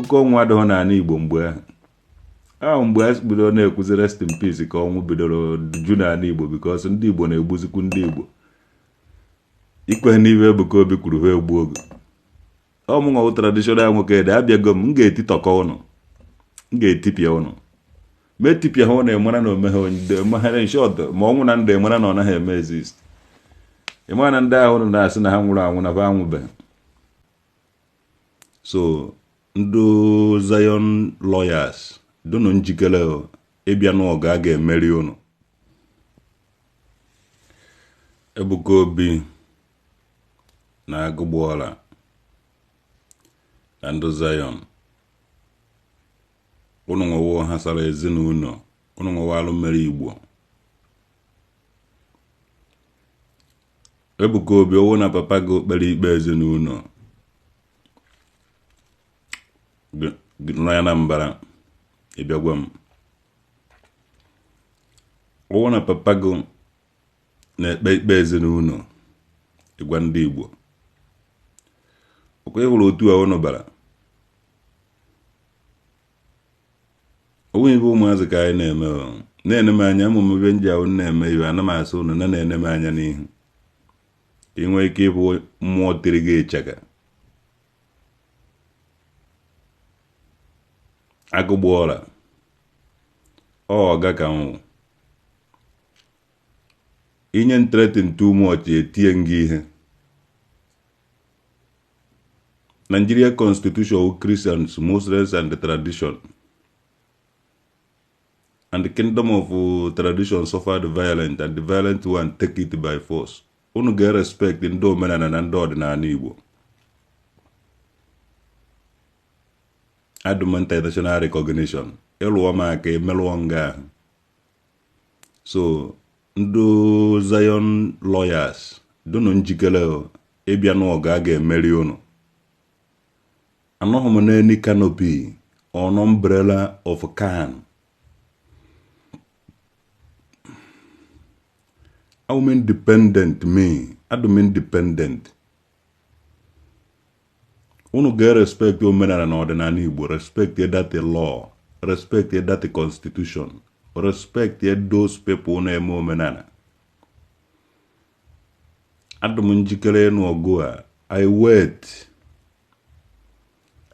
Oke ọnwụ adịghị n'ala Igbo mgbe ahụ. Ahụ mgbe a bidoro na-ekwuzi rest in peace ka ọnwụ bidoro ju n'ala Igbo, because ndị Igbo na-egbuzikwu ndị Igbo. Ikwe n'ibe Ebuka Obi kwuru, ha egbuo oge. Ọmụnwa wụ traditional nwoke dị abịago m ga-etitọkọ ụnụ, m ga-etipịa ụnụ, ma etipịa ha ụnụ emara na omeghe omeghere. In short, ma ọnwụ na ndụ emara na ọ naghị eme exist. Ịmara na ndị ahụ ụnụ na-asị na ha nwụrụ anwụ na ha anwụbeghị. So ndị Zion lawyers, dụnụ njikere ịbịa n'ọgụ a ga-emeri ụnụ. Ebuka Obi na Agụgbọla na ndị Zion, ụnụ nwewo ha sara ezinụlọ ụnụ nwewo alụ mere Igbo. Ebuka Obi, owo na papa gị kpere ikpe ezinụlọ nọ ya na mbara, ịbịa gwa m. Owo na papa gị na-ekpe ikpe ezinụlọ, ịgwa ndị Igbo. Ọkwa ịhụrụ otu a ụnụ bara onwe ibe ụmụazị ka anyị na-eme, na-ene m anya ụmụ ebe nji ahụ na-eme iwe. Ana m asị ụnụ na na-ene m anya n'ihu ka ị nwee ike ịbụ mmụọ tiri gị ịchaka. Agụgbọọla ọ ọga ka nwụ inye threaten too much, etie gị ihe. Nigeria Constitution, Christians, Muslims and the tradition and the kingdom of tradition suffered violent, and the violent one take it by force. Unu ga-respect ndị omenala na ndị ọdịnala Igbo. Adụm international recognition, ịlụọ m aka emelụọ nga ahụ. So ndị Zion lawyers, dụnụ njikere ịbịa n'ọgụ a ga-emeri ụnụ. Anọghị m n'any canopy or umbrella of can. I'm independent, me adụm independent. Unu ga-respect omenala na ọdịnala Igbo, respect that law, respect that constitution, respect those people na-eme omenala. Adụm njikere ịnụ ọgụ a.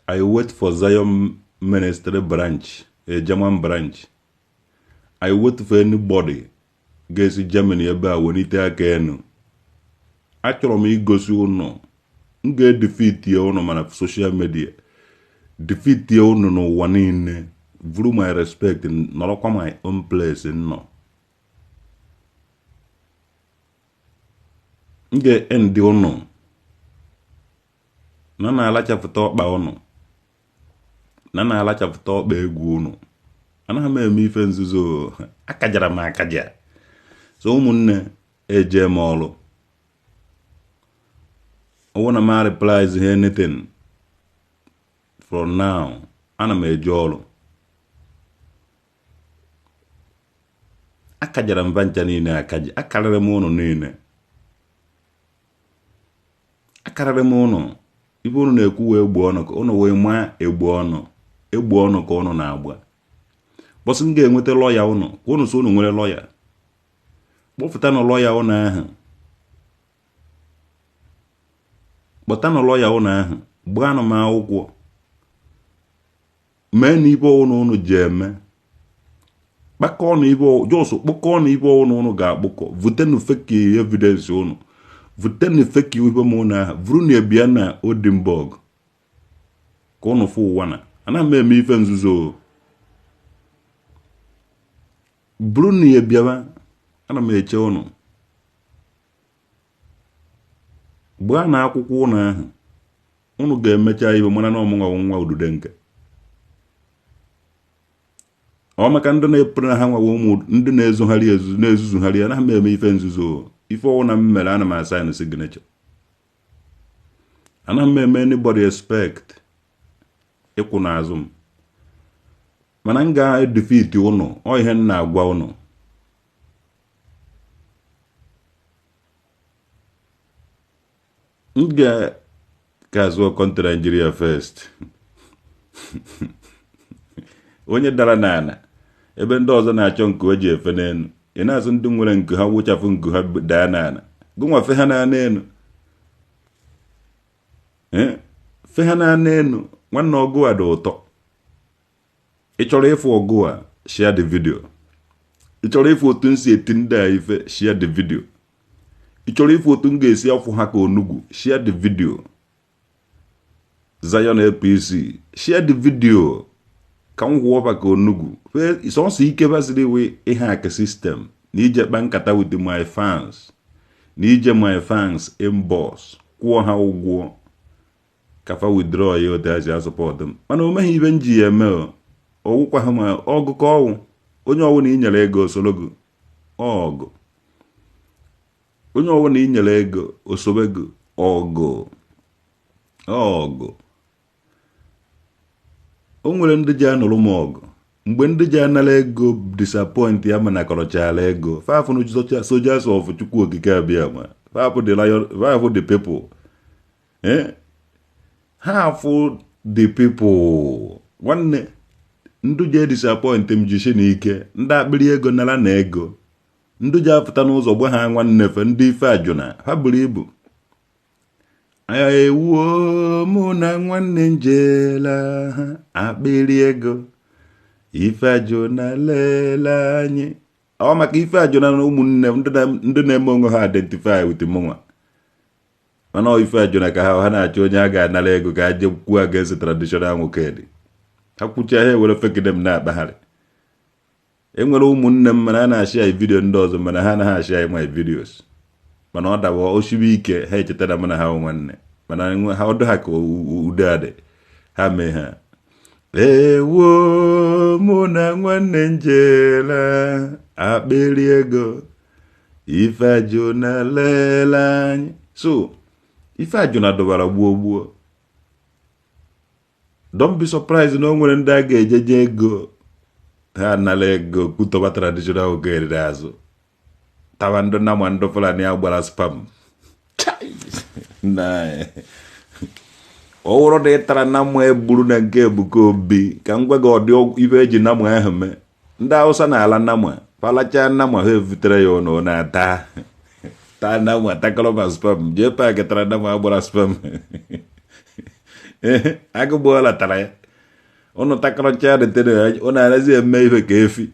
I wait for Zion Ministry branch, a German branch. I wait for anybody ga-esi Germany ebe a welite aka enu. Achọrọ m igosi ụnụ m ga-edefeat ya ụnụ, mana social media defeat ya ụnụ n'ụwa niile. Vuru my respect, nọrọkwa my own place nọ. M ga-end ụnụ na na-alachapụta ọkpa ụnụ, na na-alachapụta ọkpa egwu ụnụ. Anaghị m eme ife nzuzo, akajara m akaja. So ụmụnne, eje m ọrụ ọwụ na m replies anything from now. Ana m eje ọrụ, akajara m vancha niile, akaja akarịrị m ụnụ niile, akarịrị m ụnụ. Ibe ụnụ na-ekwu wee gbuo ọnụ ka ụnụ wee maa egbu ọnụ, egbu ọnụ ka ụnụ na-agba. Bọsị m ga-enweta lọya ụnụ ka ụnụ so ụnụ nwere lọya, kpọpụta na lọya ụnụ ahụ, kpọta na lọya ụnụ ahụ, gbaanụ m akwụkwọ, mee na ibe ụnụ ụnụ ji eme kpakọọ na ibe jos kpọkọọ na ibe ụnụ ụnụ ga-akpụkọ. Vutenu fake evidence ụnụ, vutenu fake ibe m ụnụ ahụ, vuru na ebia na Oldenburg ka ụnụ fụ ụwa na anaghị m eme ife nzuzo. Buru na ya bịawa, ana m eche ụnụ. Gbaa na akwụkwọ ụnụ ahụ, ụnụ ga-emecha ibe mara na ọmụnwa nwa udude nke ọ maka ndị na-epere na ha nwawa ụmụ ndị na-ezogharị ezuzu na-ezuzugharị. Anaghị m eme ife nzuzo. Ife ọwụ na m mere, ana m asign signature. Anaghị m eme anybody expect ịkwụ n'azụ m, mana m ga-edefeat ụnụ. Ọ ihe m na-agwa ụnụ, m ga ka azụọ country Nigeria first. Onye dara n'ala ebe ndị ọzọ na-achọ nku o ji efe n'elu, ị na-asụ ndị nwere nku ha wụchafụ nku ha daa n'ala. Gụnwa fe ha n'ala elu, fe ha n'ala elu. Nwanne, ọgụ a dị ụtọ. Ị chọrọ ịfụ ọgụ a? Share the video. Ị chọrọ ịfụ otu m si eti ndị a ife? Share the video. Ị chọrọ ịfụ otu m ga-esi afụ ha ka onugwu? Share the video. Zion APC, share the video ka m gwụọ ka onugwu. Sọnsọ ike basiri we ihe aka system na ije kpa nkata with my fans, na ije my fans inbox kwụọ ha ụgwọ ka fa withdraw ya otu ha si asọpọtụ m. Mana o meghị ibe m ji ya eme. Ọwụkwa ha ma ọgụ ka ọwụ. Onye ọwụ na inyere ego osoro gị ọgụ, onye ọwụ na inyere ego osobe gị ọgụ ọgụ. O nwere ndị ji anụrụ m ọgụ mgbe ndị ji anara ego disappoint ya, mana kọrọchala ego fafụnụ. Soldiers of Chukwu Okike abịa ma fafụ the lion, fafụ the people, eh, ha afụ the people. Nwanne, ndị ji disappoint m jisi n'ike, ndị akpịrị ego nara na ego, ndị ji apụta n'ụzọ gba ha nwanne fe, ndị ife ajụna ha buru ibu ewuo. Mụ na nwanne m jeela ha akpịrị ego ife ajụna lele anyị. Ọ maka ife ajụna na ụmụnne m ndị na-eme onwe ha identify with mụnwa, mana ọ ife ajụna ka ha na-achọ onye a ga-anara ego ka ha jee kwuo against traditional nwoke dị. Ha kwuchie, ha ewere fekide m na-akpagharị. Enwere ụmụnne m, mana a na-ashị anyị video ndị ọzọ, mana ha anaghị ashị anyị my videos. Mana ọ dawa osibe ike, ha echetara m na ha nwanne, mana ha ọdụ ha ka udo adị ha mee ha. Ewo, mụ na nwanne m jeela akpịrị ego ife ajụna lele anyị. So ife ajụna dọbara gbuo gbuo. Don't be surprised na o nwere ndị a ga-ejeje ego ha anara ego kwutọba traditional nwoke eriri azụ tawa ndụ nama ndụ Fulani a gbara sperm na ọ wụrụ na ị tara nama egburu na nke Ebuka Obi. Ka m gwa gị, ọdị ife eji nama ahụ mee. Ndị Hausa na-ala nama, falachaa nama ha evutere ya ụnụ na-ata taa nama takọrọ ma sperm. Jee paakị tara nama agbara sperm, agụgbọọla tara ya. Ụnụ takọrọcha detere ụnụ anaghịzi eme ife ka efi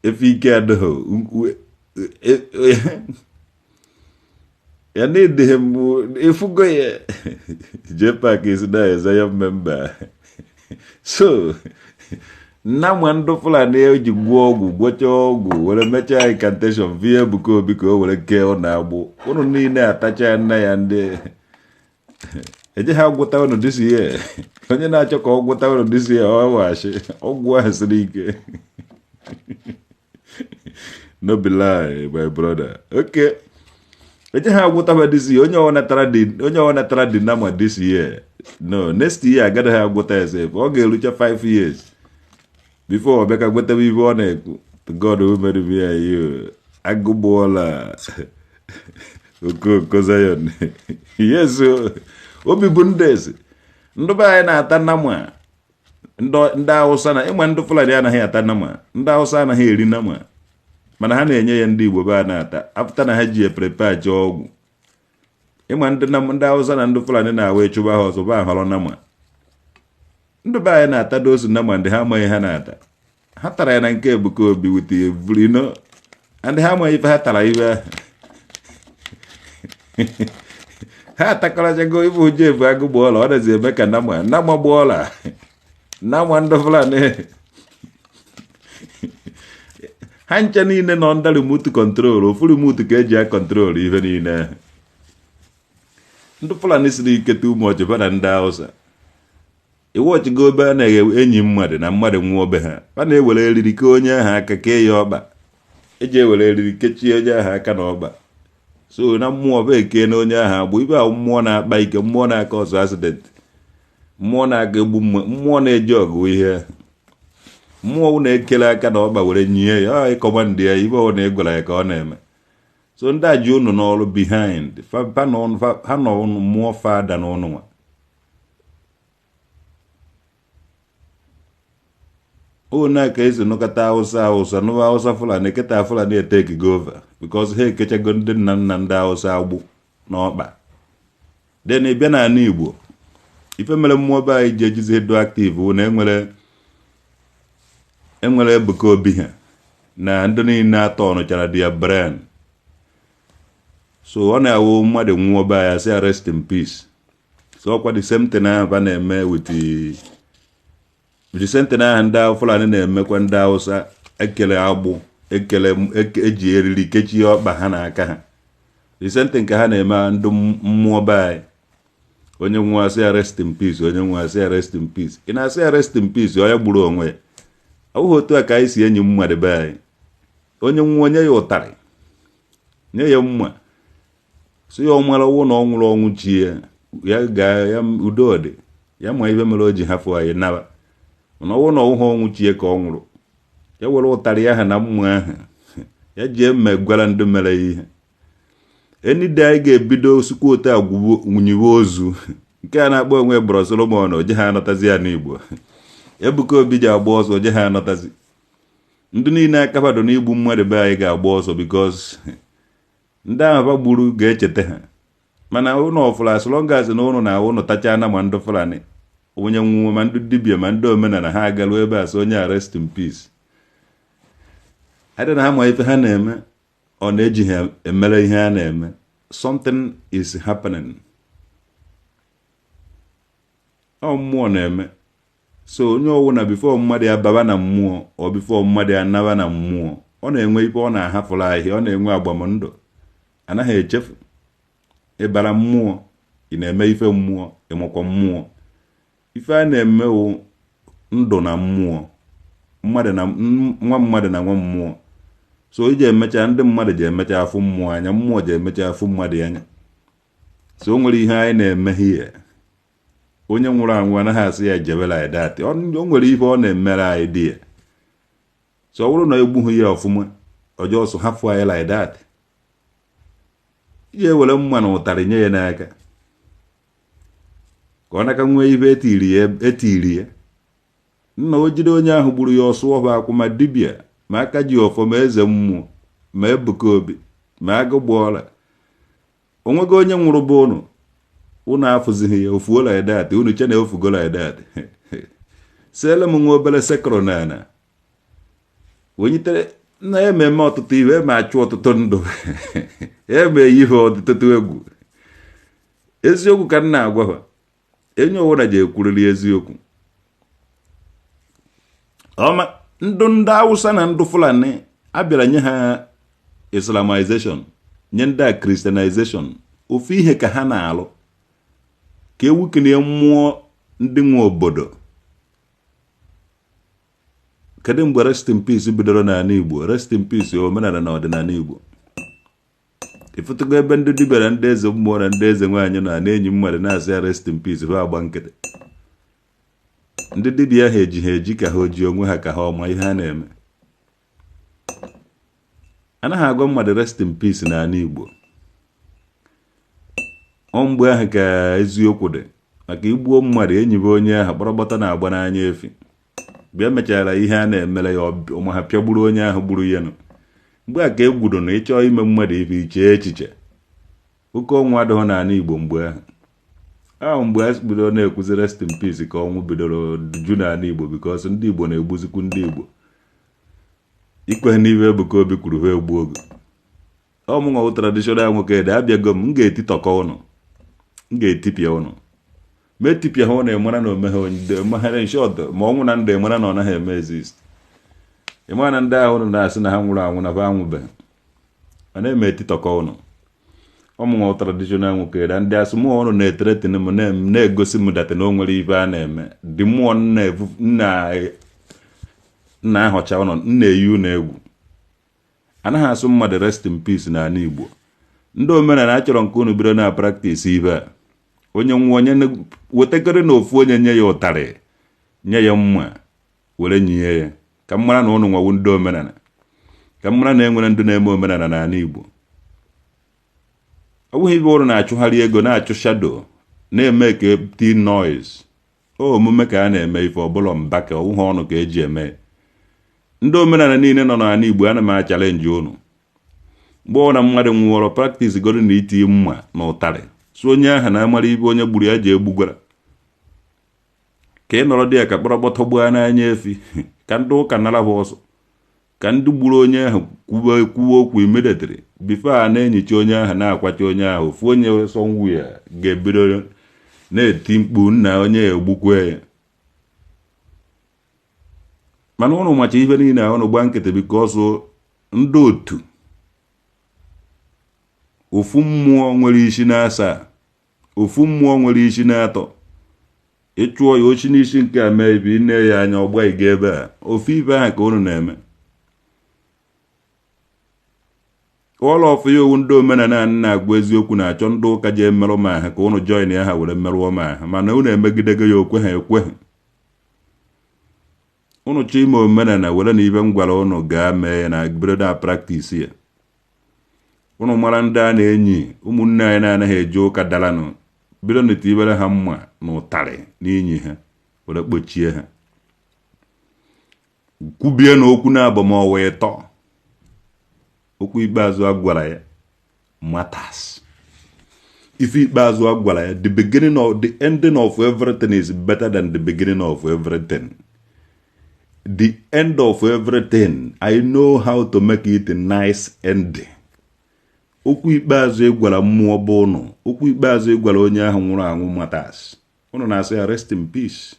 efi ike adịghị ya na-edeghe m efugo ya. Jee paakị isi na eze ya member. So nnama ndụ Fulani eji gwụọ ọgwụ, gwọchaa ọgwụ, were mechaa incantation vie Ebuka Obi ka o were kee ụnụ agbụ. Ụnụ niile atacha nna ya. Ndị eje ha gwụta ụnụ this year. Onye na-achọ ka ọ gwụta ụnụ this year, ọ waghachi ọgwụ ahụ siri ike. No be lie, my brother. Okay, eje ha agwụtaba this year. Onye ọ natara dị nama this year, no, next year agaghị agwụta ya sef. Ọ ga-erucha 5 years before ọ bịa ka gwetaba ibe ọ na-ekwu. To God who made me and you. Agụgbọọla Okoko Zion. Yes o. Obi bụ ndị eze, ndị be anyị na-ata nama. Ndị Hausa na ịma ndị Fulani anaghị ata nama. Ndị Hausa anaghị eri nama, mana ha na-enye ya ndị Igbo be a na-ata apụta na ha ji e prepare chọọ ọgwụ. Ịma ndị Hausa na ndị Fulani na-awa ịchụba ha ọzọ ba họrọ nama. Ndị be anyị na-ata dosu nama, ndị ha amaghị ha na-ata. Ha tara ya na nke Ebuka Obi with evrino, ndị ha amaghị ife ha tara. Ife ahụ ha atakọrọchago ife uju ebu agụ gbọọla. Ọ nazi eme ka nama nama gbọọla nama ndị Fulani. Ha nche niile nọ under remote control. Ofu remote ka eji a control ihe niile ahụ. Ndị Fulani siri ike too much ba na ndị Hausa. Iwọchigo ebe a na-enyi mmadụ na mmadụ nwụọ be ha, a na-ewere eriri kee onye ahụ aka, kee ya ọkpa. Eji ewere eriri kechie onye ahụ aka na ọkpa. So na mmụọ bụ eke na onye ahụ agbụ ibe ahụ. Mmụọ na-akpa ike, mmụọ na-aka ọzọ accident, mmụọ na-aka egbu mmụọ na-eji ọgụ ihe mmụọ na-ekele aka na ọkpa were nyie ya. Ọ ị command ya ibe ọ na-egwara ya ka ọ na-eme. So ndị a ji unu n'ọrụ behind ha nọ mmụọ fada na ụnụ nwa. Ona ka esi nụkọta Hausa, Hausa nụwa Hausa, Fulani. Kịta Fulani etakego over because ha ekechago ndị nna nna ndị Hausa agbụ n'ọkpa. Then ị bịa n'ala Igbo, ife mere mmụọ be anyị ji ejizi edo active wụ na enwere Ebuka Obi ha na ndị niile atọ nụchara their brain. So ọ na-awụ mmadụ nwụọ be anyị, asị rest in peace. So ọkwa the same thing ahụ ba na-eme with the same thing ahụ ndị Fulani na-emekwa ndị Hausa ekele agbụ ekele eji eriri kechie ọkpa ha na aka ha. The same thing ka ha na-eme ndị mmụọ be anyị. Onye nwe asị ya rest in peace, onye nwe asị ya rest in peace. Ị na-asị ya rest in peace, onye gburu onwe ya? Ọ bụghị otu a ka anyị si enyi mmadụ be anyị. Onye nwe, onye ya ụtarị, nye ya mma, si ya ọ mara ọnwụ na ọ nwụrụ ọnwụ chi ya, ya gaa ya udo dị ya. Ma ife mere o ji hafụ anyị naba, mana ọnwụ na ọnwụ ọnwụ chi ya ka ọ nwụrụ, ya were ụtarị ahụ na mma ahụ ya ji eme gwara ndị mere ya ihe. Enide anyị ga-ebido sikwa otu a nwunyiwe ozu nke a na-akpọ onwe Bro Solomon, oje ha anọtazi ya n'Igbo. Ebuka Obi ji agba ọsọ, oje ha anọtazi. Ndị niile akabado n'igbu mmadụ be anyị ga-agba ọsọ because ndị ahụ fa gburu ga-echeta ha. Mana ụnụ ọfụla, as long as na ụnụ na ụnụ tacha na ma ndị Fulani, onye nwuwe, ma ndị dibịa, ma ndị omenala ha agalu ebe a sị onye a rest in peace, adị na ha ma ife ha na-eme, ọ na-eji ha emere ihe ha na-eme. Something is happening. Ọ mmụọ na-eme. So onye ọwụna, before mmadụ ya baba na mmụọ, ọ before mmadụ ya naba na mmụọ, ọ na-enwe ife ọ na-ahafụrụ ahịa, ọ na-enwe agbamndụ anaghị echefu. Ịbara mmụọ, ị na-eme ife mmụọ, ịmakwa mmụọ. Ife a na-eme wụ ndụ na mmụọ, mmadụ na nwa mmadụ na nwa mmụọ. So iji emecha, ndị mmadụ ji emecha afụ mmụọ anya, mmụọ ji emecha afụ mmadụ anya. So o nwere ihe anyị na-eme here. Onye nwụrụ anwụ anaghị asị ya jebe like that. O nwere ihe ọ na-emere anyị dị ya. So ọ bụrụ na egbughị ya ọfụma, ọjọọ sọ hafụ anyị like that, iji ewere mma na ụtarị nye ya n'aka ka ọ naka nwee ife etiri ya, etiri ya nna o jide onye ahụ gburu ya ọsụ ọba akwụ, ma dibịa, ma aka ji ọfọ, ma eze mmụọ, ma Ebuka Obi, ma agụgbọọla onwego. Onye nwụrụ bụ ụnụ, ụnụ afụzighị ya, ofuo like that. Unu che na ofugo like that. Siele m nwa obere sekọrọ na ana onyitere na ememe ọtụtụ ihe, eme achụ ọtụtụ ndụ, eme ihe ọtụtụ egwu. Eziokwu ka m na-agwa ha. Enyi ọwụna ji ekwuriri eziokwu ọma. Ndụ ndị Awụsa na ndụ Fulani abịara nye ha Islamization, nye ndị a Christianization. Ofu ihe ka ha na-alụ, ka ewukenye mmụọ ndị nwe obodo. Kedu mgbe rest in peace bidoro n'ala Igbo? Rest in peace, omenala na ọdịnala Igbo. Ịfụtụgo ebe ndị dibịa na ndị eze mmụọ na ndị eze nwaanyị na na-enyi mmadụ na-asị ya rest in peace, ha agba nkịtị? Ndị dibịa ahụ eji ha eji ka ha oji onwe ha ka ha ọma ihe ha na-eme. Anaghị agwa mmadụ rest in peace n'ala Igbo. Ọ mgbe ahụ ka eziokwu dị maka igbuo mmadụ, enyibe onye ahụ kpọrọgbọta na-agba n'anya efi. Bịa mechara ihe a na-emere ya ọma, ha pịagburu onye ahụ gburu ya nụ. Mgbe a ka e gwuru na ịchọọ ime mmadụ ife, ichee echiche. Oke ọnwụ adịghị n'ala Igbo mgbe ahụ. Ahụ mgbe a bidoro na-ekwuzi rest in peace ka ọnwụ bidoro ju n'ala Igbo because ndị Igbo na-egbuzikwu ndị Igbo. Ikwe n'ihe Ebuka Obi kwuru, ha egbu oge ọmụnwa traditional nwoke ede abịago m ga-etitọkọ ụnụ, m ga-etipịa ụnụ, ma etipịa ha ụnụ, ịmara na omeghe omeghere shọt ma ọnwụ na ndụ, ịmara na ọ naghị eme exist. Ịmara na ndị ahụ ụnụ na-asị na ha nwụrụ anwụ na ha anwụbeghị. Ọ na-eme etitọkọ ụnụ. Ọmụnwa traditional nwoke ede, ndị asị mmụọ ụnụ na-ethreaten m, na-egosi m that na o nwere ife a na-eme dị mmụọ nna ahọcha ụnụ, nna eyi ụnụ egwu. Anaghị asụ mmadụ rest in peace n'ala Igbo. Ndị omenala achọrọ nke unu bido na practice ibe a. Onye nwe onye wetakịrị na ofu onye, nye ya ụtarị, nye ya mma, were nyie ya, ka m mara na ụnụ nwawu ndị omenala, ka m mara na enwere ndị na-eme omenala n'ala Igbo. Ọ bụghị ibe ụrụ na-achụgharị ego, na-achụ shadow, na-eme ka tea noise. O omume ka a na-eme ife ọbụla mba ka ọwụghị ọnụ ka eji eme. Ndị omenala niile nọ n'ala Igbo, ana m a-challenge ụnụ. Mgbe ọ na mmadụ nwụọrọ, practice godo na iti mma na ụtarị so onye ahụ na-amara ibe onye gburu ya ji egbugwara ka ị nọrọ dị ya ka kpọrọkpọ tọgbuo n'anya efi, ka ndị ụka nara ha ọsọ, ka ndị gburu onye ahụ kwuwe kwuwe okwu immediately before a na-enyicha onye ahụ, na-akwacha onye ahụ. Ofu onye somewhere ga-ebido na-eti mkpu nna onye egbukwe ya. Mana ụnụ macha ife niile a, ụnụ gba nkịtị, because ndị otu ofu mmụọ nwere isi na-asaa, ofu mmụọ nwere isi na-atọ. Ịchụọ ya ochi n'isi nke a, mee ibe ine ya anya ọgba iga ebe a. Ofu ibe ahụ ka ụnụ na-eme. All of ya owu ndị omenala na-agwa eziokwu na-achọ ndị ụka ji emerụ ma ha ka ụnụ join ya, ha were merụọ ma ha. Mana ụnụ emegidego ya, okwe ha ekwe ha. Ụnụ chọọ ime omenala, were na ibe m gwara ụnụ gaa mee ya na bido na practice ya. Ụnụ mara ndị a na-enyi ụmụnne anyị na-anaghị eje ụka daranụ, bido na tibere ha mma na ụtarị n'inyi ha, were kpochie ha, kwubie na okwu na-abụ ma ọ wee tọọ. Okwu ikpeazụ a gwara ya matters. Ife ikpeazụ a gwara ya, the beginning of the ending of everything is better than the beginning of everything. The end of everything, I know how to make it a nice ending. Okwu ikpeazụ ị gwara mmụọ bụ ụnụ, okwu ikpeazụ ị gwara onye ahụ nwụrụ anwụ matters. Ụnụ na-asị ya rest in peace,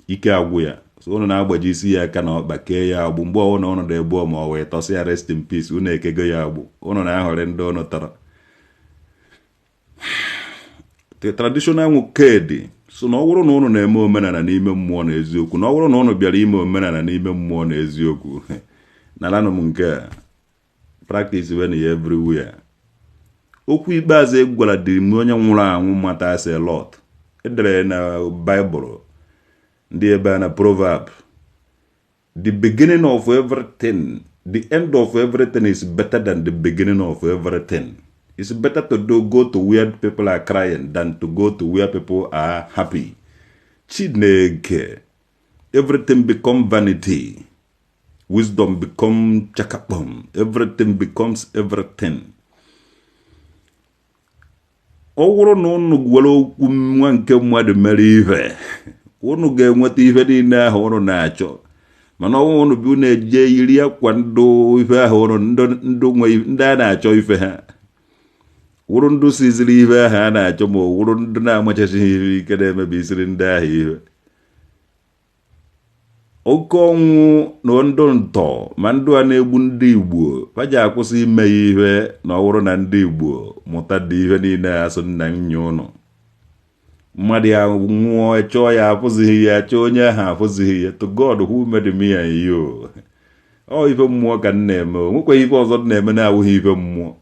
ike agwụ ya. So ụnụ na-agbaji isi ya aka na ọkpa, kee ya agbụ. Mgbe ọbụla ụnụ na-ebu ma ọ wee tọsị ya rest in peace, ụnụ ekego ya agbụ. Ụnụ na-ahọrị ndị ụnụ tọrọ. The traditional nwoke dị so na ọ bụrụ na ụnụ na-eme omenala n'ime mmụọ na eziokwu, na ọ bụrụ na ụnụ bịara ime omenala n'ime mmụọ na eziokwu, naranụ m nke a, practice when ya everywhere. Okwu ikpeazụ e gwara dị m onye nwụrụ anwụ matters a lot. Edere na Baịbụl ndị ebe a na Proverb, the beginning of everything, the end of everything is better than the beginning of everything. It's better to go to where people are crying than to go to where people are happy. Chineke, everything become vanity, wisdom become chakapom, everything becomes everything. Ọ bụrụ na unu gwere okwu nwa nke mmadụ mere ihe, unu ga-enweta ihe niile ahụ unu na-achọ. Mana ọnwụ unu bụ unu eje yiri akwa ndụ ife ahụ, unu ndụ nwe ndị a na-achọ ife ha, wụrụ ndụ siziri ife ahụ a na-achọ, ma ọ wụrụ ndụ na-amachachighị ihe ike na-emebi isiri ndị ahụ ihe. Oke ọnwụ na ndụ ntọ ma ndụ a na-egbu ndị Igbo faji akwụsị ime ya ihe. Na ọ bụrụ na ndị Igbo mụta dị ihe niile a so nna nye ụnụ, mmadụ ya nwụọ, chọọ ya afụzighị ya, chọọ onye ahụ afụzighị ya. To God who made me and you, ọ ife mmụọ ka m na-eme. O nwekwaghị ife ọzọ m na-eme na-awụghị ife mmụọ.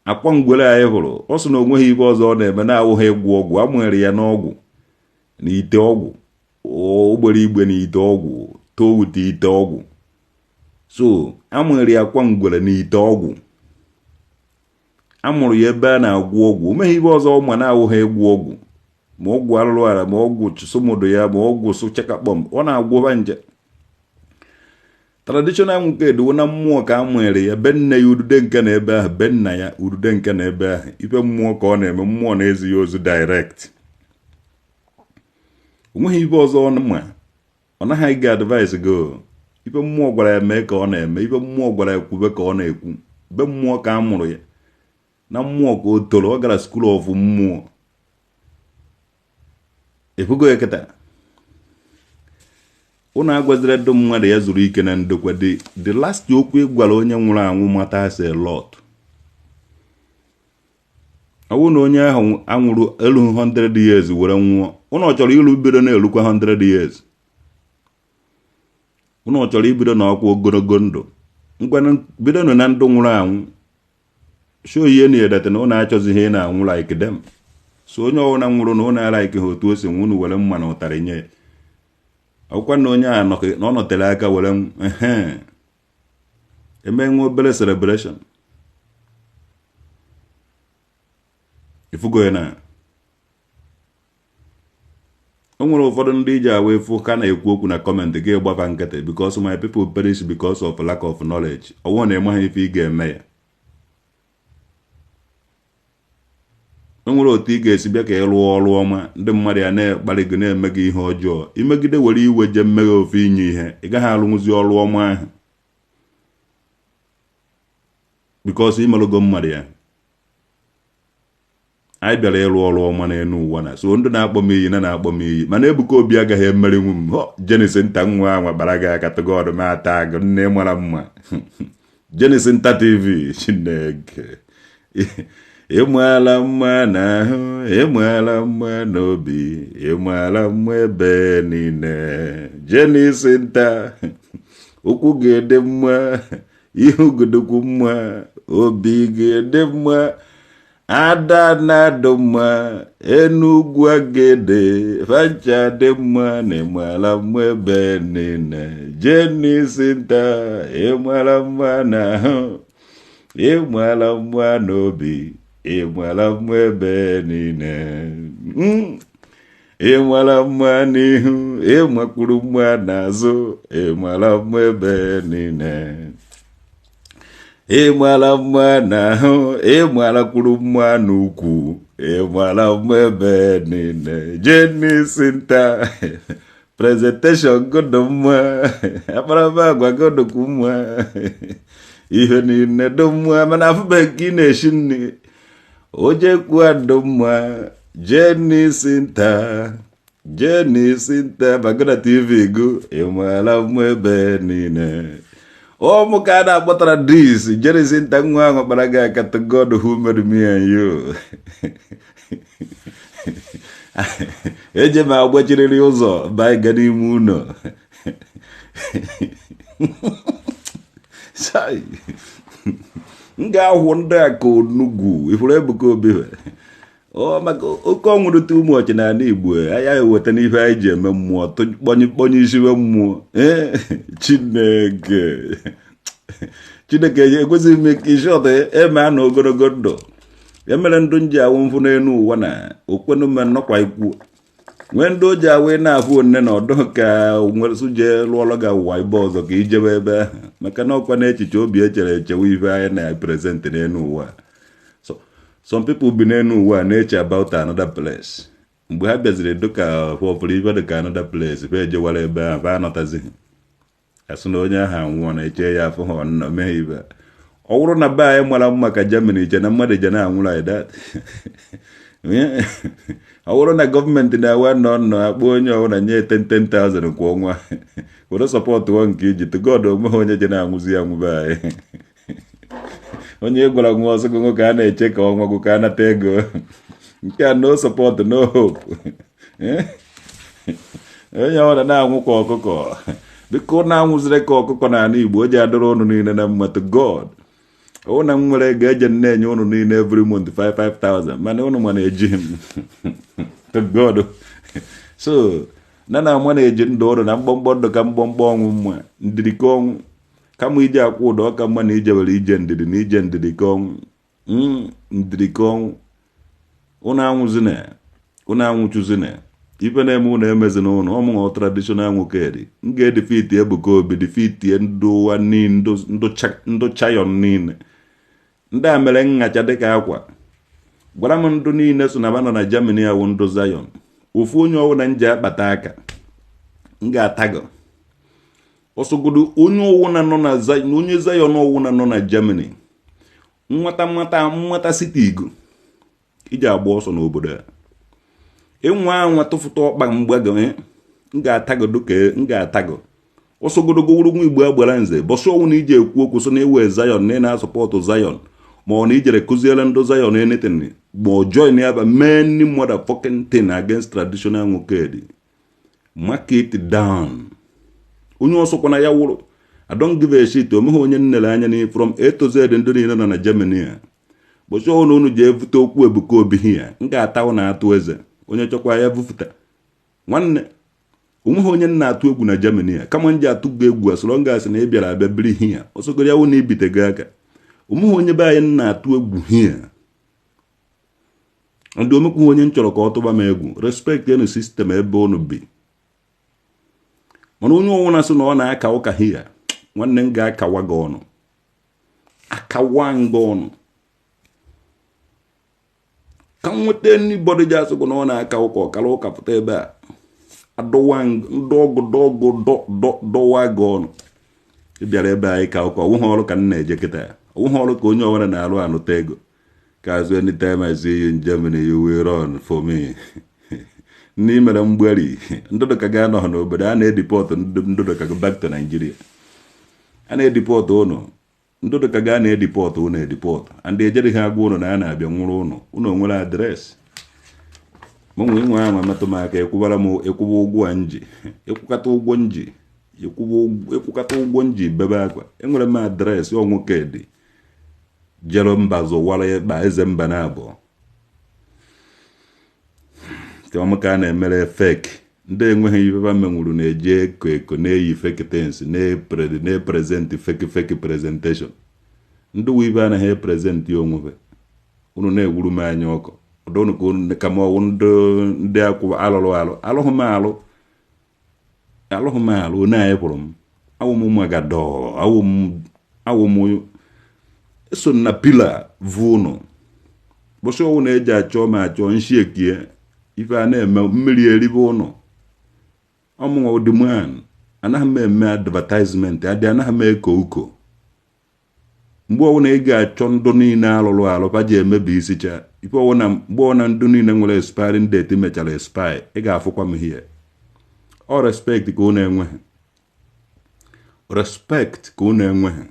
Akwa ngwere anyị hụrụ, ọ sị na onweghị ife ọzọ ọ na-eme na-awụghị ịgwọ ọgwụ. Amụnyere ya n'ọgwụ na ite ọgwụ, ogbere igbe na ite ọgwụ, too wute ite ọgwụ. So amụnyere ya akwa ngwere na ite ọgwụ, amụrụ ya ebe a na-agwọ ọgwụ. O meghị ife ọzọ ma na-awụghị ịgwọ ọgwụ, ma ọgwụ arụrụ ala, ma ọgwụ chụsụmụdụ ya, ma ọgwụ sụchakakpọm ọ na-agwọba nje. Traditional nwoke edowo na mmụọ ka a mụnyere ya be nne ya, udude nke na ebe ahụ, be nna ya, udude nke na ebe ahụ. Ife mmụọ ka ọ na-eme, mmụọ na-ezi ya ozu direct. O nweghị ife ọzọ ọ ma, ọ naghị aga advice go. Ife mmụọ gwara ya mee ka ọ na-eme, ife mmụọ gwara ya kwube ka ọ na-ekwu. Be mmụọ ka a mụrụ ya, na mmụọ ka o toro. Ọ gara school of mmụọ. Efugo ya kịta. Ụnụ agwaziri ndị mmadụ ya zuru ike na ndokwa. The last okwu ị gwara onye nwụrụ anwụ matters a lot. Ọ bụrụ na onye ahụ anwụrụ elu 100 years were nwụọ, ụnụ ọ chọrọ ilu bido na-erukwa 100 years? Ụnụ ọ chọrọ ibido na ọkwa ogologo ndụ? Ngwanụ, bidonụ na ndụ nwụrụ anwụ show ihe na edete na ụnụ achọzighị ị na-anwụ like them. So onye ọbụla nwụrụ na ụnụ a-like ha otu o si nwụ, unu were mma na ụtarị nye ya. Ọkwa na onye a na ọ nọtere aka were ehe eme nwe obere celebration. Ifugo ya na o Nwere ụfọdụ ndị iji awa efu ka na-ekwu okwu na comment gị, gbafa nkịtị, because my people perish because of lack of knowledge. Ọwụ na ịmaghị ife ị ga-eme ya, o nwere otu ị ga-esi bịa ka ị rụọ ọrụ ọma, ndị mmadụ ya na-ekparị gị, na-eme gị ihe ọjọọ. Imegide were iwe jee mmeghe ofe inye ihe, ị gaghị arụnwụzi ọrụ ọma ahụ because imerụgo mmadụ ya. Anyị bịara ịrụ ọrụ ọma n'elu ụwa na so ndị na-akpọ m iyi na-akpọ m iyi, mana Ebuka Obi agaghị emerinwu m. Jenisi nta nwa anwa kpara gị aka, tụgo ọdụm ata agụ nne mara mma. Jenisi nta TV, Chineke, ịmala mma n'ahụ, ịmala mma n'obi, ịmala mma ebe niile. Jenisi nta, ụkwụ gị dị mma, ihu gị dịkwu mma, obi gị dị mma. Ada na-adụ mma, Enugwu Agede fancha dị mma na ịmara mma ebe niile. Jenisi nta, ịmara mma n'ahụ, ịmara mma n'obi, ịmara mma ebe niile. Ịmara mma n'ihu, ịmakwuru mma n'azụ, ịmara mma ebe niile. Ịmara mma n'ahụ, ịmarakwuru mma n'ukwu, ịmara mma ebe niile. Jenisi nta, presentation godo mma, akparamagwa godokwu mma, ihe niile dị mma, mana afụbeghị ka ị na-esi nri ojekwu adụ mma. Jenisi nta, Jenisi nta, Bagona TV go, ịmara mma ebe niile. Ụmụ ka a na-akpọtara dis Jenisi nta nwa ahụ kpara gị aka. To God who made me and you, eje m agbachiriri ụzọ baa ga n'ime ụlọ. M ga-ahụ ndị a ka onugwu ifuru Ebuka Obi ọ maka oke ọnwụrụ too much n'ala Igbo. Anyị eweta n'ife anyị ji eme mmụọ kpọnye kpọnye isiwe mmụọ. Ee, Chineke, Chineke ekwesịghị m ike shọt eme anụ ogologo ndụ emere ndụ nji awụ mfụ n'elu ụwa na okwenu me nnọkwa ikwu nwee ndị o ji awụ na-afụ onne na ọdụ ka nwere jee lụọlọ gị ụwa ebe ọzọ ka ijebe ebe ahụ, maka na ọkwa na echiche obi echere echewe ife anyị na-epresent n'elu ụwa. So some people bi n'elu ụwa na-eche about another place. Mgbe ha bịaziri dịka fọfụrụ ife dịka another place, fa ejewara ebe ahụ, fa anọtazighị, asị na onye ahụ anwụọ na-eche ya afọ ha ọnọ mee ibe. Ọ bụrụ na be anyị mara mma ka Germany, iche na mmadụ je na-anwụ like that? Ọ bụrụ na gọọmenti na-awa nọ nọ akpọ onye ọbụla nye 10,000 kwa ọnwa were support nke iji to God, onwe ha onye je na-anwụzi anwụ be anyị. Onye gwara nwa ọsọ nwoke a na-eche ka ọnwa gwụ ka a nata ego nke a, no support, no hope. Onye ọbụla na-anwụ ka ọkụkọ. Biko, na-anwụziri ka ọkụkọ n'ala Igbo, o ji adịrị ụnụ niile na mma. To God, ọwụ na m nwere ego eje na-enye ụnụ niile every month 5,000, mana ụnụ ma na-eji m. To God, so na na ama na-eji ndụ ụnụ na mkpọmkpọ ndụ ka mkpọmkpọ ọnwụ mma, ndidi ka ọnwụ. Kama ije akwụ ụdọ, ọka mma na ijewere ije ndidi na ije ndidi ka ọnwụ, ndidi ka ọnwụ. Ụnụ anwụzina, ụnụ anwụchuzina. Ife na-eme ụnụ emezina ụnụ ọmụnwa traditional nwoke dị. M ga-edefeat Ebuka Obi, defeat ndị ụwa niile, ndụ chayon niile, ndị a mere nhacha dịka akwa. Gwara m ndụ niile so na ba nọ na Germany awụ ndụ Zion. Ofu onye ọwụna m ji akpata aka m ga-atago ọsọgodo onye ọwụna nọ na Zion, onye Zion ọwụna nọ na Germany, nwata nwata nwata site igo iji agba ọsọ n'obodo a, ịnwa anwa tụfụta ọkpa mgbago m ga-atagodo ka m ga-atago ọsọgodogo wuru nwa Igbo agbara nze bọsị ọnwụ na iji ekwu okwu so na iwe Zion na ị na-asupport Zion, ma ọ na ijere kụziere ndụ Zion anything, ma ọ join ya ba many motherfucking thing against traditional nwoke dị, mark it down. Onye ọsọkwana ya wụrụ, I don't give a shit. Omeghe onye nnere anya n'ihe from A to Z. Ndị niile nọ na Germany a, bụsị ọnwụ na unu ji evute okwu Ebuka Obi ya, m ga-ata ụnụ atụ eze. Onye chọkwa ya vufụta nwanne, onweghị onye nna atụ egwu na Germany a kama m ji atụ gị egwu asọrọ gasị na ị bịara abịa biri hia ọsọgoro ya wụ na ibite gị aka. Onweghị onye be anyị nna atụ egwu hia. Ndị omekwu onye m chọrọ ka ọ tụba m egwu. Respect enu system ebe unu bi. Mana onye ọnwụna sị na ọ na-aka ụka hia, nwanne m, ga-akawa gị ọnụ, akawa gị ọnụ. Ka m nweta anybody ji asị na ọ na-aka ụka, ọkara ụka, pụta ebe a, adọwa ndọgụ dọgụ dọwa gị ọnụ. Ị bịara ebe anyị ka ụka, ọwụghị ọrụ ka m na-eje kịta ya, ọwụghị ọrụ ka onye ọbụla na-arụ anụta ego ka azụ. Anytime I see you in Germany, you will run for me. Ndị mere mgberi ndụdụ ka ga-anọ n'obodo a na-edeport ndụdụ ka back to Nigeria. A na-edeport ụnụ, ndụdụ ka gaa na-edeport ụnụ, edeport and ejeghị ha agwa ụnụ na a na-abịa nwụrụ ụnụ. Ụnụ nwere address mụnwe inwe ama metụ m aka, ekwubara m, ekwuba ụgwọ a nji, ekwukata ụgwọ nji, ekwukata ụgwọ nji bebe akwa. Enwere m address. Ọ nwoke dị jere mba zụwara ịkpa eze mba na abụọ ka a na-emere fake. Ndị enweghị ife menwuru na-eji eko eko, na-eyi fake things, na-epresent fake fake presentation. Ndị wu ibe anaghị epresent onwe. Unu na-ewuru m anya ọkụ ọdụnụ ka unu ka ma ọwụ ndị akwụ alụrụ alụ. Alụghị m alụ, alụghị m alụ. Onye anyị kwụrụ m awụ m magadọ, awụ m eso na pillar vu unu. Bụsị ọwụ na-eji achọ m achọ nshi ekie ife a na-eme mmiri eribe ụnụ. Ọmụnwa ụdịman anaghị m eme advertisement adị, anaghị m eko uko. Mgbe ọbụla ị ga-achọ ndụ niile alụrụ alụ pa ji emebi isicha ife ọbụla, mgbe ọbụla ndụ niile nwere expiring date mechara expire, ị ga-afụkwa m here. Ọ respect ka unu enweghị, respect ka unu enweghị.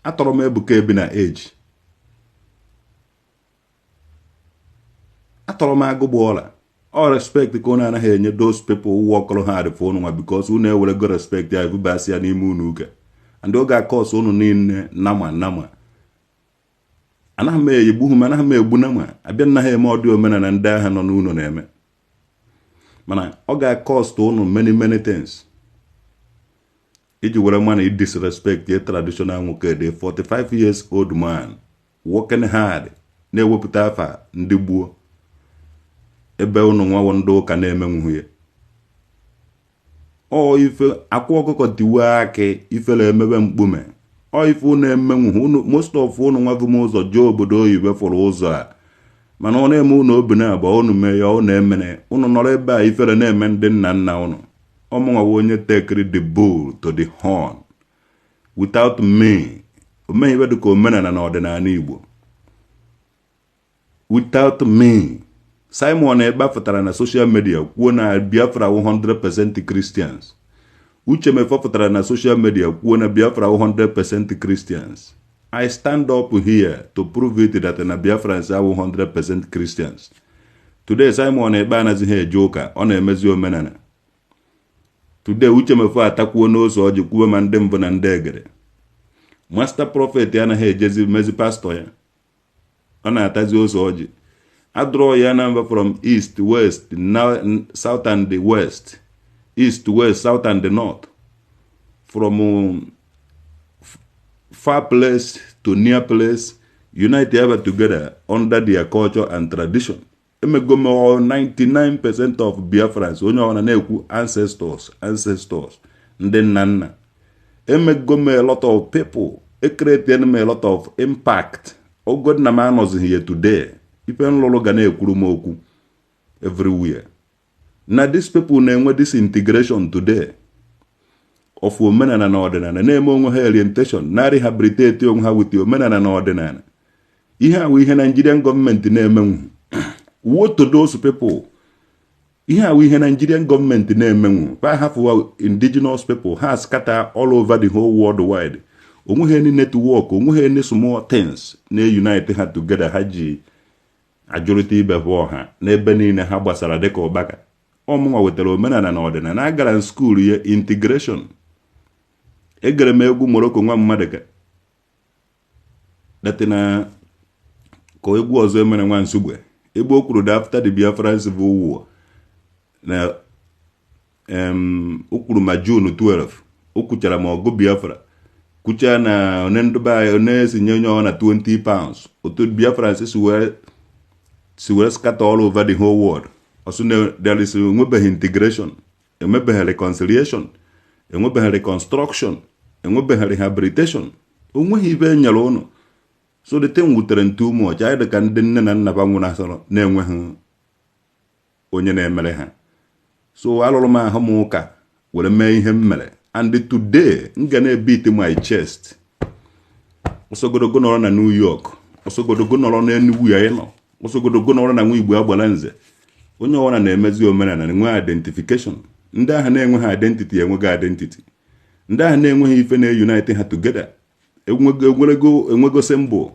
Atọrọ m Ebuka Ebi na age, atọrọ m agụgba ọla. Ọ respect ka unu anaghị enye those people work hard for unu nwa, because unu ewerego respect ya ebubasị ya n'ime unu ụka and oge akọs unu niile nama nama. Anaghị m egbu m, anaghị m egbu nama abịa, anaghị eme ọdị omenala ndị agha nọ n'ụlọ na-eme, mana ọ ga-cost unu many many things iji were mana disrespect a traditional nwoke dị 45 years old man working hard, na-ewepụta afa ndị gbuo ebe unu nwawo ndị ụka na-emenwughị ya. Ọ ife akwa ọkụkọ tiwe akị, ifere emebe mkpume. Ọ ife unu emenwughị unu. Most of unu nwavu m ụzọ jee obodo oyibo fụrụ ụzọ a, mana ọ na-eme unu obi na abụọ. Unu mee ya, unu emene unu nọrọ ebe a, ifere na-eme ndị nna nna unu. Ọmụnwawa onye tekiri the bull to the horn. Without me, omeghị ibe dịka omenala na ọdịnala Igbo. Without me, Simon Ekpa pụtara na social media kwuo na Biafra wụ 100% Christians. Uche Mefo pụtara na social media kwuo na Biafra wụ 100% Christians. I stand up here to prove it that na Biafrans awụ 100% Christians. Today, Simon Ekpa anaghịzị eje ụka, ọ na-emezi omenala. Today, Uche Mefo atakwuo n'ụzọ ọjị, kwuo ma ndị mbụ na ndị egere. Master Prophet anaghị ejezi mezi pastor ya, ọ na-atazi ose ọjị. Adrọ ya na mba from east, west, south and the west, east, west, south and the north, from far place to near place, unite ever together under their culture and tradition. Emego m 99% of Biafrans, onye ọbụla na-ekwu ancestors, ancestors, ndị nna nna. Emego m a lot of people, ecreate m a lot of impact. Ogo na m anọzighị ya today, ife nlụrụ ga na-ekwuru m okwu everywhere. Na these people na-enwe this integration today of omenala na ọdịnala, na-eme onwe ha orientation, na rehabilitate onwe ha with omenala na ọdịnala. Ihe awụ ihe Nigerian gọọmenti na-emenwu. Woe to those people. Ihe awụ ihe Nigerian gọọmenti na-emenwu. Pa hafụwa indigenous people, ha scatter all over the whole world wide. Onweghị any network, onweghị any small things na-unite ha together. Ha ji ajụrịta ibe ha ọha n'ebe niile ha gbasara dịka ụkpaka. Ọmụnwa wetara omenala na ọdịnala. Agara m school ya integration. Egere m egwu Morocco nwa mmadụ ka datina ka egwu ọzọ emere nwa Nsugbe, ebe o kwuru that after the Biafran Civil War na o kwuru ma June 12, o kwuchara ma ọgụ Biafra kwuchaa na one ndụbe anyị one esi nye onye ọ na £20, otu Biafrans si wee Si were scatter all over the whole world. Ọsụ na there is enwebeghị integration, enwebeghị reconciliation, enwebeghị reconstruction, enwebeghị rehabilitation, onweghị ibe e nyere ụnụ. So the thing wutere m too much. Anyị dị ka ndị nne na nna ba nwụnasọrọ na-enweghị onye na-emere ha. So alụrụ m ahụ m ụka were mee ihe m mere, and today m ga na-ebeat my chest. Ọsọgodogo nọrọ na New York, ọsọgodogo nọrọ n'Enugu ya ị nọ, ọsọgodogo nọrọ na nwa Igbo agbara nze, onye ọbụla na-emezi omenala na-enwe identification. Ndị ahụ na-enweghị identity enweghị identity. Ndị ahụ na-enweghị ife na-unite ha together enwego symbol.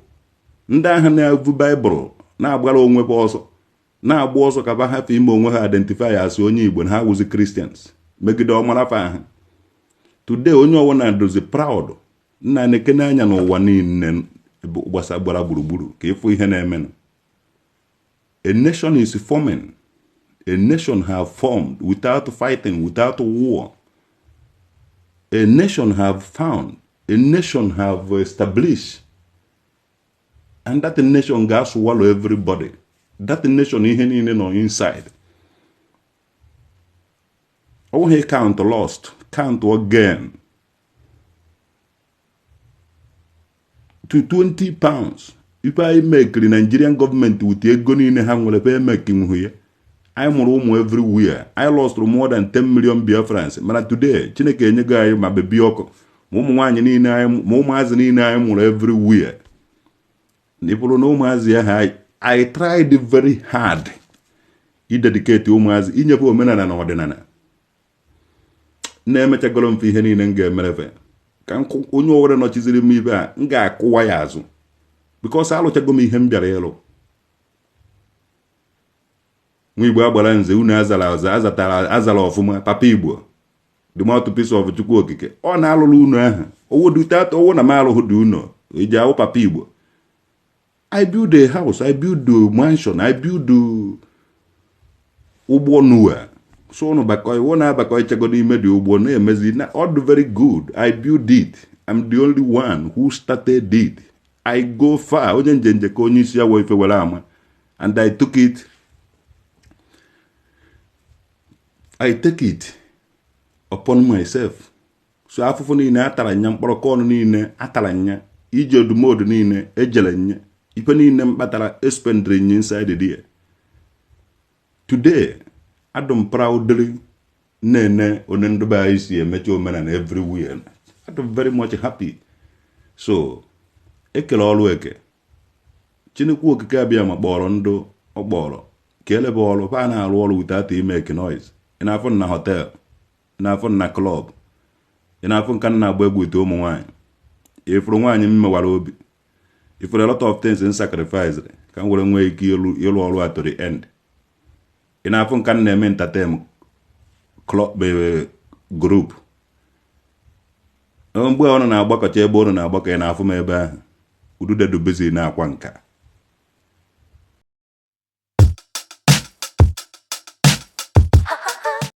Ndị ahụ na-evu Baịbụl na-agbara onwe ha ọsọ, na-agba ọsọ ka ba hafụ ime onwe ha identify as onye Igbo na ha wụzi Christians megide ọmarafa ahụ. Today onye ọbụla dozi proud nna na-ekene anya n'ụwa niile gbasa gbara gburugburu ka ịfụ ihe na-emenụ. A nation is forming. A nation have formed without fighting, without war. A nation have found, a nation have established, and that nation ga-swallow everybody. That nation, ihe niile nọ inside. Ọ bụghị count lost, count again to £20. Ife anyị mekiri Nigerian gọọmenti wute ego niile ha nwere fe emekinwuhu ya. Anyị mụrụ ụmụ everywhere. Anyị lost more than 10 million Biafrans, mana today Chineke enyego anyị ma bebi ọkụ, ma ụmụ nwaanyị niile anyị, ma ụmụazị niile anyị mụrụ everywhere. Na ịbụrụ na ụmụazị ahụ, I tried very hard idedicate ụmụazị, inyefe omenala na ọdịnala. Na-emechagoro mfe ihe niile m ga-emerefe ka onye ọbụla nọchiziri m ibe a, m ga-akụwa ya azụ, because alụchago m ihe m bịara ịlụ. Nwa Igbo agbara nze, unu azara aza, azatara azara ọfụma. Papa Igbo, the mouthpiece of Chukwu Okike, ọ na-alụrụ unu ahụ owo dutata owo na m alụghị dị unu iji awụ Papa Igbo. I build a house, I build a mansion, I build ụgbọ Noah. So unu bakọ iwu na-abakọ ichego n'ime dị ụgbọ na-emezi na ọ dị very good. I build it. I'm the only one who started it. I go far. Onye njenje ka onye isi awọ ife were ama, and I took it, I take it upon myself. So afụfụ niile atara nya, mkpọrọ kọnụ niile atara nya, ije odumodu niile ejere nya, ife niile m kpatara espendịrị nya inside there. Today adụm proudly na-ene onye ndụbe anyị si emecha omenala everywhere. Adụm very much happy. So ekele ọrụ eke Chinekwu Okike abịa ma kpọrọ ndụ ọ kpọrọ ka elebe ọrụ fa na-arụ ọrụ without ime noise. Ị na-afụ na hotel, ị na-afụ na club, ị na-afụ nka nna agba egwu ite ụmụ nwaanyị, ifuru nwaanyị m mewara obi, ifuru a lot of things in sacrifice ka m were nwee ike ịlụ ọrụ a to the end. Ị na-afụ nka m na-eme entertain club group mgbe ọ na-agbakọcha ebe ọ na-agbakọ. Ị na-afụ m ebe ahụ ududedubezi na-akwa nka.